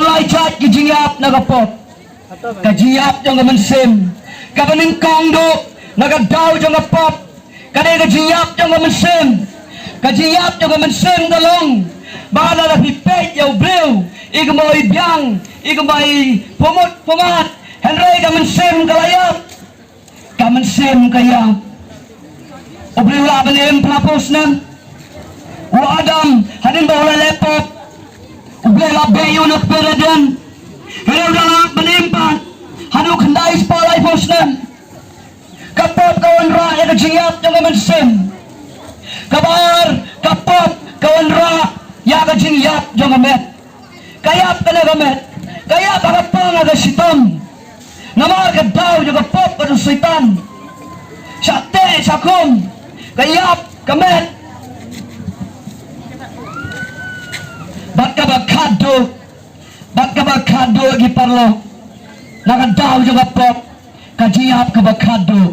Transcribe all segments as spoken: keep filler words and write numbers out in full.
Lai jait ki jingïap na ka pop. Ka jingïap jong ka mynsiem kaba nyngkong duh na ka daw jong ka pop, ka dei ka jingïap jong ka mynsiem. Ka jingïap jong ka mynsiem ka long ba lada phi peit ïa u briew, i kumba i biang, i kumba i pumut pumat, hynrei ka mynsiem ka la ïap. Ka mynsiem ka ïap. U briew u lah ban im phra phew snem. U Adam, hadien ba u la leh pop, u Blei u la beh ïa u na kper Eden. Hynrei u la lah ban im pat haduh khyndai spah lai phew snem. Ka pop ka wanrah ïa ka jingïap jong ka mynsiem. Kaba ar, ka pop ka wanrah ïa ka jingïap jong ka met. Ka ïap ka na ka met, ka ïap ha ka pang ha ka shitom. Namar ka daw jong ka pop ka dei u Soitan. Sha teh sha khum, ka ïap ka met. Bad kaba khatduh, bad kaba khatduh ki paralok, na ka daw jong ka pop, ka jingïap kaba khatduh,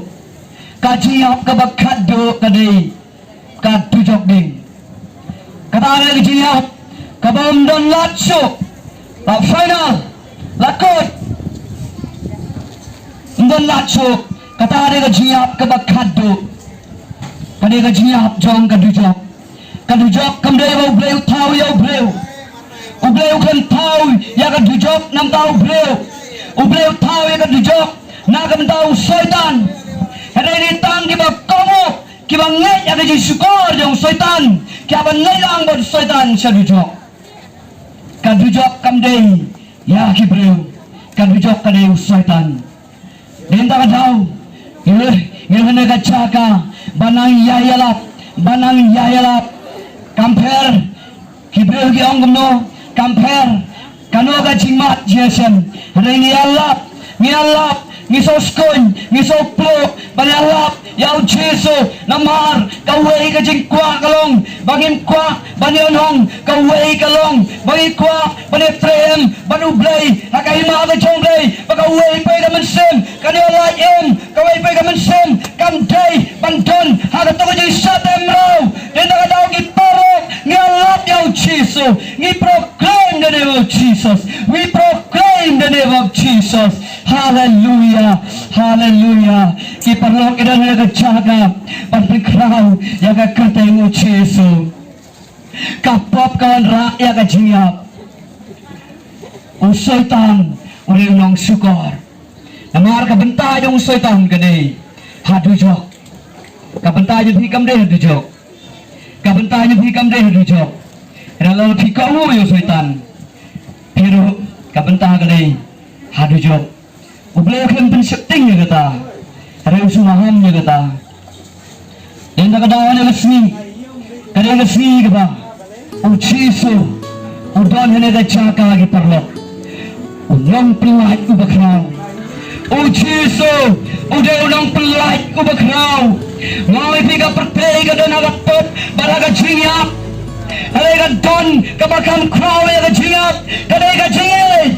ka jingïap kaba khatduh ka dei ka dujok ding. Kata ka dei ka jingïap kaba ym don lad shuh, la final, la kut. Ym don lad shuh. Kata ka dei ka jingïap kaba khatduh, ka dei ka jingïap jong ka dujok. Ka dujok kam dei ba U Blei u thaw ïa u briew. U Blei u khlem thaw ïa ka dujok na ka bynta u briew. U Blei u thaw ïa ka dujok na ka bynta u Soitan. Hynrei ngi tang kiba kohnguh, kiba ngeit ïa ka jingshukor jong u Soitan, kiba ngeit lang bad u Soitan sha dujok. Ka dujok kam dei ïa ki briew, ka dujok ka dei u Soitan. Dei na kata ka daw ngi, ngi hynne ka jaka ba nang ïa ïalap, ba nang ïa ïalap. Kam pher ki briew ki ong kumno, kam pher kano ka jingmut jingïashem. Hynrei ngi ïalap, ngi ïalap, ngi sngewskuh, ngi sngewpluh ban ïalap ïa u Jisu. Namar kawei ka jingkwah ka long ba ngim kwah ban ïohnong, kawei ka long ba ngi kwah ban ïatrei bad U Blei ha ka hima ka jong U Blei. Ba kawei pat ka mynsiem kan ïoh lait im, kawei pat ka mynsiem kam dei ban don ha kato ka jingshah tymmen. Dei na kata ka daw ki paralok, ngi ïalap ïa u Jisu. Ngi proclaim the name of Jesus. We proclaim the name of Jesus. Hallelujah. Hallelujah. Ki paralok, ngi don ha ka jaka ban pynkhraw ïa ka kyrteng u Jisu. Ka pop ka wanrah ïa ka jingïap. U Soitan u dei u nongshukor. Namar ka bynta jong u Soitan ka dei ha dujok. Ka bynta jong phi kam dei ha dujok. Ka bynta jong phi kam dei ha dujok. Hynrei lada phi kohnguh ïa u Soitan, phi ruh, ka bynta ka dei ha dujok. U Blei u khlem pynsheptieng ïa kata, hynrei u sngewmaham ïa kata. Dei na kata ka daw, ha kane ka sngi, ka dei ka sngi kaba u Jisu u don ha kane ka jaka, ki paralok. U nongpynlait uba khraw. U Jisu u dei u nongpynlait uba khraw. Nga ong ïa phi, ka pyrthei ka don ha ka pop bad ha ka jingïap. Hynrei ka don kaba kham khraw ïa ka jingïap, ka dei ka jingïeit.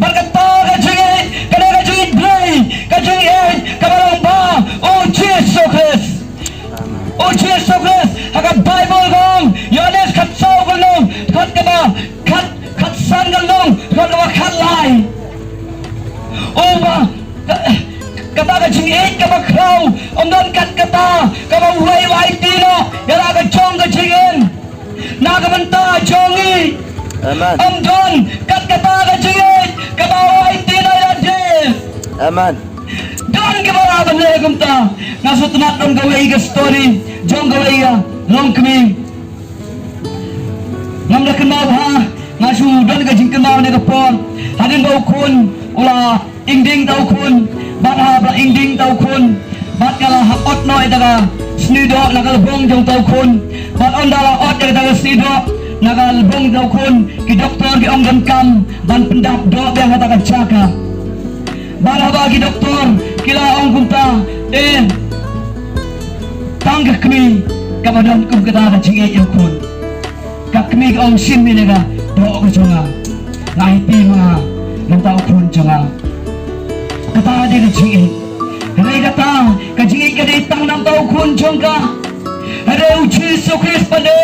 Bad kata ka jingïeit ka dei ka jingïeit Blei, ka jingïeit kaba long ba u Jisu Khrist. U Jisu Khrist, ha ka Baibl ka ong, Ïoannis khatsaw ka lynnong, dkhot kaba khat, khatsan ka lynnong, dkhot kaba khatlai. Uba, ka, kata ka jingïeit kaba khraw, ym don kat kata kaba uwei u aiti noh ïa la ka jong ka jingim na ka bynta jong ngi. Amen. Ym don kat kata ka jingïeit Amen. Don kaba lah ban leh kumta. Nga sngewtynnat don kawei ka story jong kawei ka longkmie. Ngam da kynmaw bha, nga shu don ka jingkynmaw ne ka por hadien ba u khun u la ingding da u khun, bad haba la ingding da u khun bad ka la hap ot noh ïa ka sniewdoh na ka lbong jong u khun. Bad ynda la ot ïa ka sniewdoh na ka lbong jong u khun, ki doktor ki ong donkam ban pyndap doh biang ha kata ka jaka. Bad haba ki doktor ki la ong kumta, eh, tang ka kmie kaba don kum kata ka jingïeit ïa u khun. Ka kmie ka ong, shim ïa ka doh ka jong nga, nga aiti ma nga na bynta u khun jong nga. Kata dei ka jingïeit. Hynrei kata ka jingïeit ka dei tang na bynta u khun jong ka. Hynrei u Jisu Khrist pat de,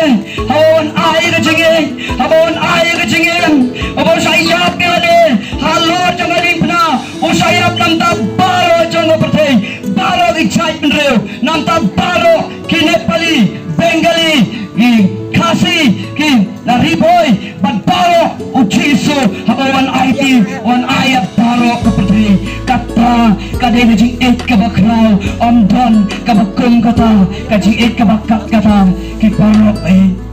haba un ai ka jingïeit, haba un ai ka jingïeit, haba u sa ïap ïa lade halor jong ka diengphna, u sa ïap na bynta baroh jong ka pyrthei, baroh ki jaitbynriew, na bynta baroh, ki Nepali, Bengali, ki Khasi, ki na Ri Bhoi, bad baroh, u Jisu haba un aiti, un ai ïa baroh ka pyrthei. Kata ka dei ka jingïeit kaba khraw, ym don kaba kum kata ka jingïeit kaba kat kata, ki paralok eh.